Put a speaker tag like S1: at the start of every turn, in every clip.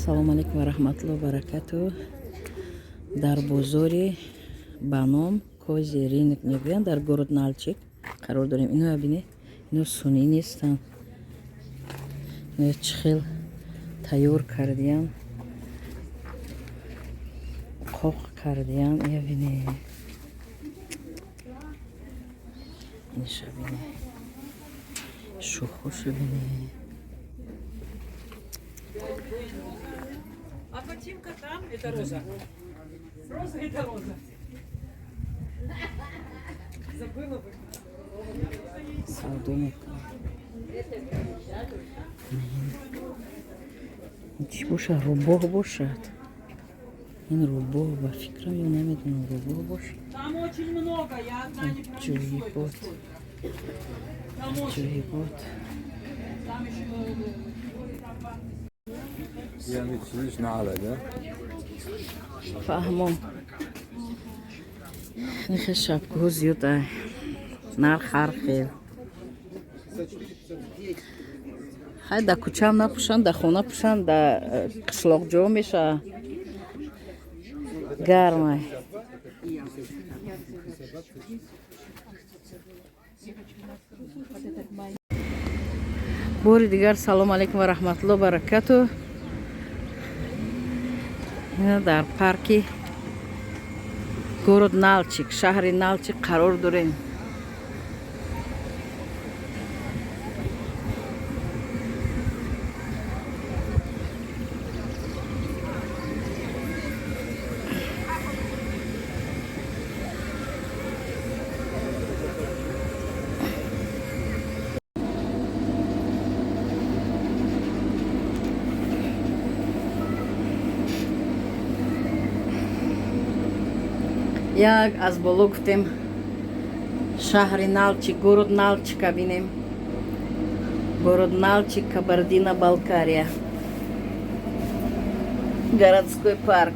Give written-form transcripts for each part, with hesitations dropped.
S1: Салому алейкум ва раҳматулло баракату. Дар бозори ба ном Кози рынок мегӯянд, дар город Налчик қарор дорем. Ино бинед, ино сунъӣ нестанд. Ино чӣ хел тайёр кардиян, қоқ кардиян. Ия бинед, иниша бинед, шӯхоша бинед.
S2: А ботинка там, это роза. Роза, это роза. Забыла бы.
S1: Савдо мекунам. Чӣ бошад? Рӯбоҳ бошад? Ин рӯбоҳ ба фикрам ё намедонам, рӯбоҳ бошад.
S2: Там очень много, я одна не пронесу. Это
S1: Ҷоибот.
S2: столько. Там очень.
S1: Ҷоибот.
S2: Там еще там банки.
S3: Yani çiziş ne alaka?
S1: Фаҳмом. Нихе шапкаҳо зиёд ай. Нарх ҳар хел. Хай, да кӯчаам напӯшанд, да хона пӯшанд, да қишлоқҷо мешавад. Гармай. Бори дигар салому алейкум ва раҳматулло баракату. Ина дар парки город Налчик, шаҳри Налчик қарор дорем. Як аз боло гуфтем, шаҳри Налчик, город Налчика бинем. Город Налчик, Кабардино Балкария, городской парк.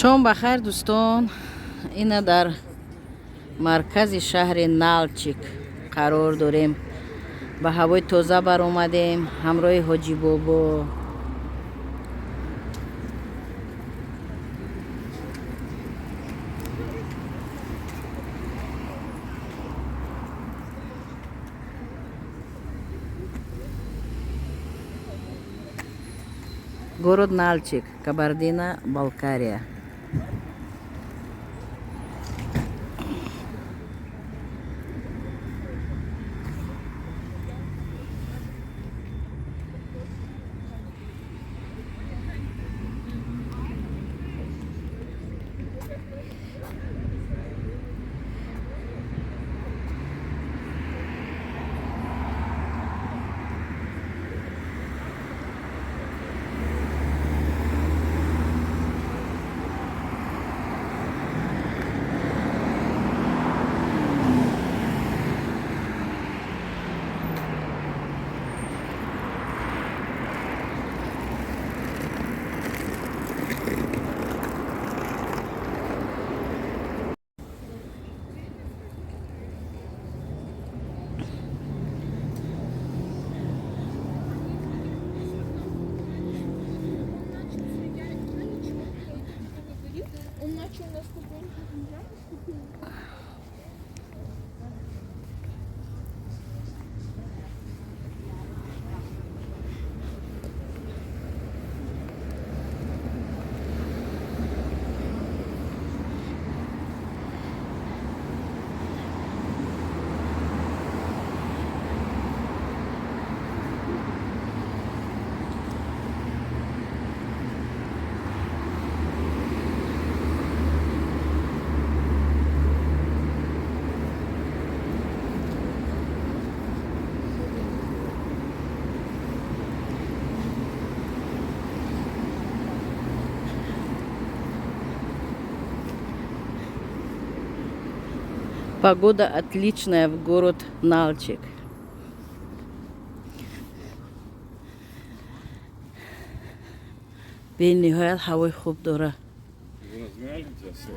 S1: Шом ба хайр, дӯстон. Ина дар маркази шаҳри Налчик қарор дорем. Ба ҳавои тоза баромадем ҳамроҳи Ҳоҷи Бобо. Город Нальчик, Кабардино Балкария.
S4: Он начал на ступеньках взял и ступеньку.
S1: Погода отличная в город Нальчик. Бениҳоят ҳавои хуб дора.
S3: Вы тебя все?